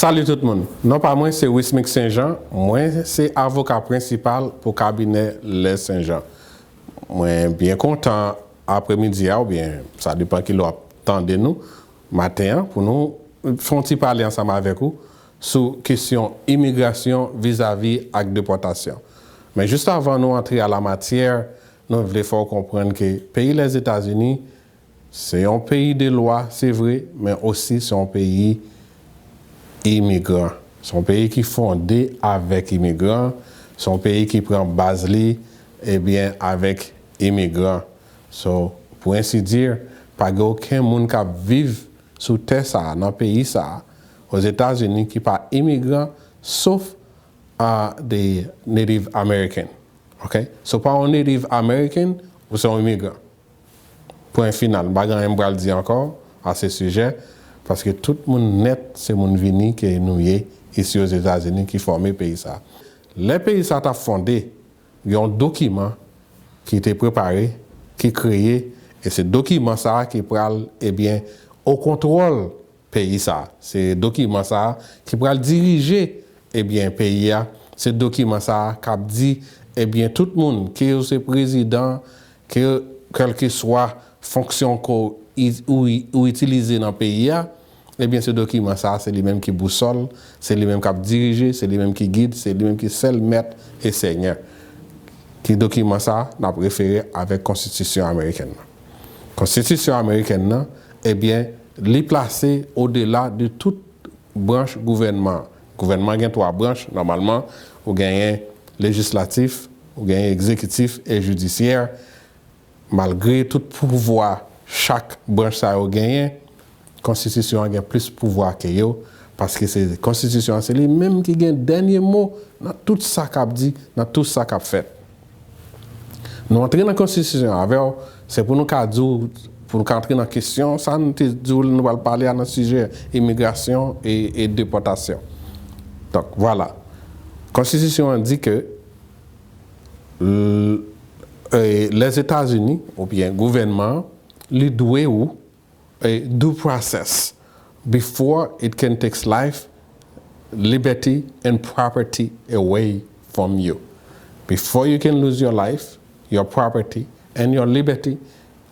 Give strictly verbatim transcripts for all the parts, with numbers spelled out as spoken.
Salut tout moun. Non pa mwen se Wismic Saint Jean. Mwen se avoka prensipal pou kabinè Les Saint Jean. Mwen byen kontan apremidi a, oubyen sa depann kilè w ap tande nou, maten an, pou nou fè yon ti pale ansanm avèk ou sou kesyon imigrasyon vizavi ak depòtasyon. Men jis avan nou antre a la matyè, nou vle fè w konprann ke peyi Lèzetazini se yon peyi de lwa, se vre, men osi se yon peyi imigran. Se yon peyi ki fonde avèk imigran, se yon peyi ki pran baz li, ebyen, avèk imigran. So, pou ensi di, pa gen okenn moun k ap viv sou tè sa a, nan peyi sa a, Ozetazini, ki pa imigran, sof a the Native American. Ok? So, pa yon Native American, ou se yon imigran. Pwen final. M pa gen anyen m pral di ankò a se sijè, paske tout moun nèt se moun vini ke nou ye isi Ozetazini ki fòme peyi sa. Lè peyi sa t ap fonde, gen yon dokiman ki te prepare, ki kreye, e se dokiman sa ki pral, ebyen, o kontwòl peyi sa. Se dokiman sa ki pral dirije, ebyen, peyi a. Se dokiman sa k ap di, ebyen, tout moun, ke yo se prezidan, ke kèlkeswa fonksyon ke w, ou, ou itilize nan peyi a, ebyen, se dokiman sa, se li menm ki bousòl, se li menm k ap dirije, se li menm ki gid, se li menm ki sèl mèt e sènyè. Ki dokiman sa, n ap refere avèk konstitisyon amerikèn nan. Konstitisyon amerikèn nan, ebyen, li plase odela de tout branch gouvènman. Gouvènman gen twa branch, nòmalman, ou genyen lejislatif, ou genyen egzekitif e jidisyè. Malgre tout pouvwa chak branch sa yo genyen, konstitisyon an gen plis pouvwa ke yo, paske se konstitisyon an, se li menm ki gen dènye mo nan tout sa k ap di, nan tout sa k ap fèt. Nou antre nan konstitisyon avè w, se pou nou ka di w, pou nou ka antre nan kesyon sa nou te di w nou pral pale a nan sijè imigrasyon e, e depòtasyon. Donk, vwala. Konstitisyon an di ke l-, e, Lèzetazini, oubyen gouvènman an, li dwe ou, e, due process before it can take life, liberty, and property away from you. Before you can lose your life, your property, and your liberty,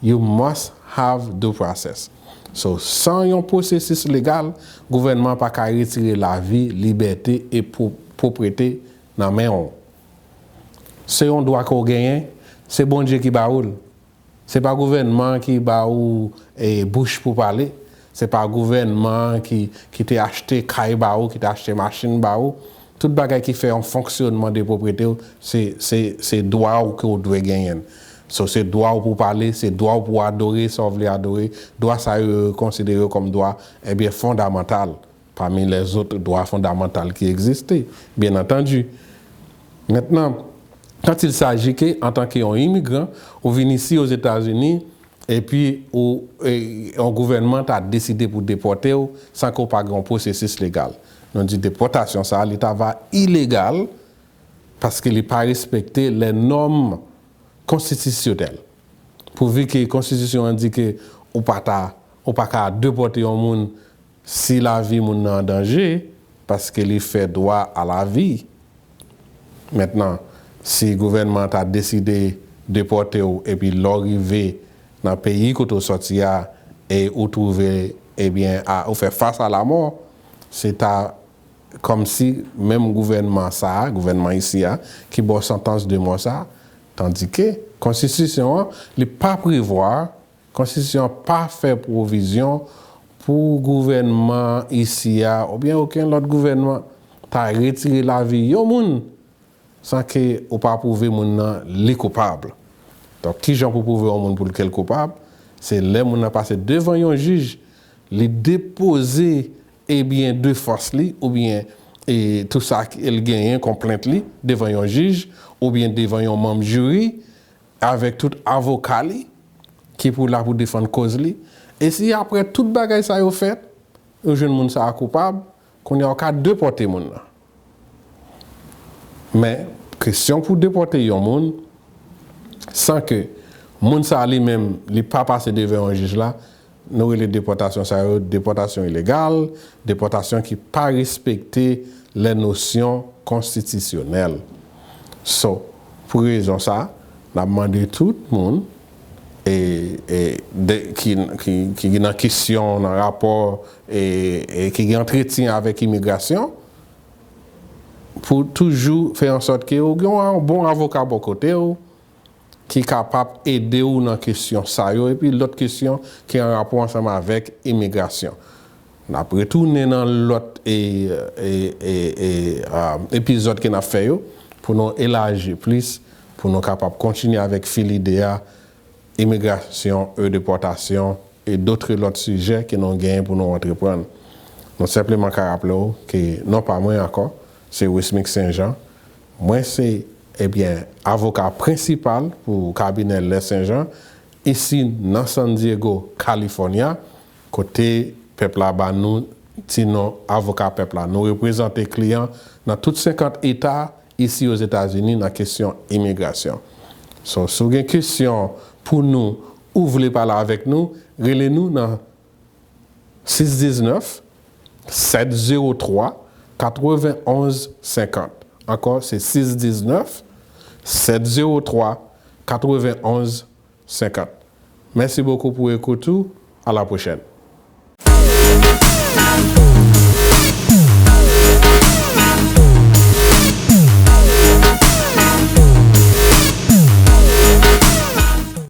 you must have due process. So, san yon pwosesis legal, gouvènman pa ka retire lavi, libète e pwo-, pwoprete nan men w. Se yon dwa ke w genyen, se Bondye ki ba ou l. Se pa gouvènman ki ba ou, e, bouch pou pale. Se pa gouvènman ki, ki te achte kay ba ou, ki te achte machin ba ou. Tout bagay ki fè yon fonksyonman de pwopriyete w, se, se, se dwa w ke w dwe genyen l. So, se dwa w pou pale, se dwa w pou adore sa w vle adore. Dwa sa yo, yo konsidere yo kòm dwa, ebyen, fondamantal pami lèzòt dwa fondamantal ki egziste, byen antandi. Mentnan, quand il s'agit ke, antanke yon imigran, ou vin isi Ozetazini, epi ou, e, yon gouvènman ta deside pou depòte w san ke w pa gen yon pwosesis legal. Nou di depòtasyon sa a, li ta va ilegal paske li pa respekte les normes constitutionnelles. Pouvi ke konstitisyon an di ke ou pa ta, ou pa ka depòte yon moun si lavi moun nan an danje, paske li fè dwa a lavi. Mentnan, si gouvènman an ta deside depòte w, epi lè w rive nan peyi kote w sòti a, e ou twouve, ebyen, a, ou fè fas a lamò, se ta kòmsi menm gouvènman sa a, gouvènman isi a, ki ba w santans de mò sa a, tandike konstitisyon an, li pa prevwa, konstitisyon an pa fè pwovizyon pou gouvènman isi a, oubyen okenn lòt gouvènman, ta retire lavi yon moun san ke ou pa pwouve moun nan li koupab. Donk, kijan pou pwouve yon moun pou l ke l koupab? Se lè moun nan pase devan yon jij, li depoze, ebyen, defans li, oubyen, e, tou sa ke l genyen kon plent li, devan yon jij, oubyen devan yon manm jiri, avèk tout avoka li, ki pou la pou defann koz li. E si apre tout bagay sa yo fèt, yo jwenn moun sa a koupab, kounye a w ka depòte moun nan. Men, kesyon pou depòte yon moun, san ke moun sa a li menm, li pa pase devan yon jij la, Nou rele depòtasyon sa yo depòtasyon ilegal, depòtasyon ki pa respekte lè nosyon konstitisyonèl. So, pou rezon sa, n ap mande tout moun e, e, de, ki, ki, ki nan kesyon, nan rapò, e, e ki gen antretyen avèk imigrasyon, pou toujou fè an sòt ke w gen yon bon avoka bò kote w ki kapab ede w nan kesyon sa yo, epi lòt kesyon ki an rapò ansanm avèk imigrasyon. N ap retounen nan lòt e, e, e, e, a, epizòd ke n ap fè yo pou nou elaji plis, pou nou kapab kontinye avèk fil ide a, imigrasyon e depòtasyon e dotre lòt sijè ke nou genyen pou nou antreprann. Nou senpleman ka raple w ke non pa mwen ankò, se Wismic Saint Jean. Mwen se, ebyen, avoka prensipal pou kabinè Lè Saint Jean, isi nan San Diego, California, kote pèp la ba nou ti non avoka pèp la. Nou reprezante kliyan nan tout senkant eta isi Ozetazini nan kesyon imigrasyon. So, si w gen kesyon pou nou ou vle pale avèk nou, rele nou nan sis diznèf, sèt zewo twa, katrevenn onz senkant. Ankò, se sis diznèf, sèt zewo twa, katrevenn onz senkant. Mèsi bokou pou ekout ou. A la pwochèn.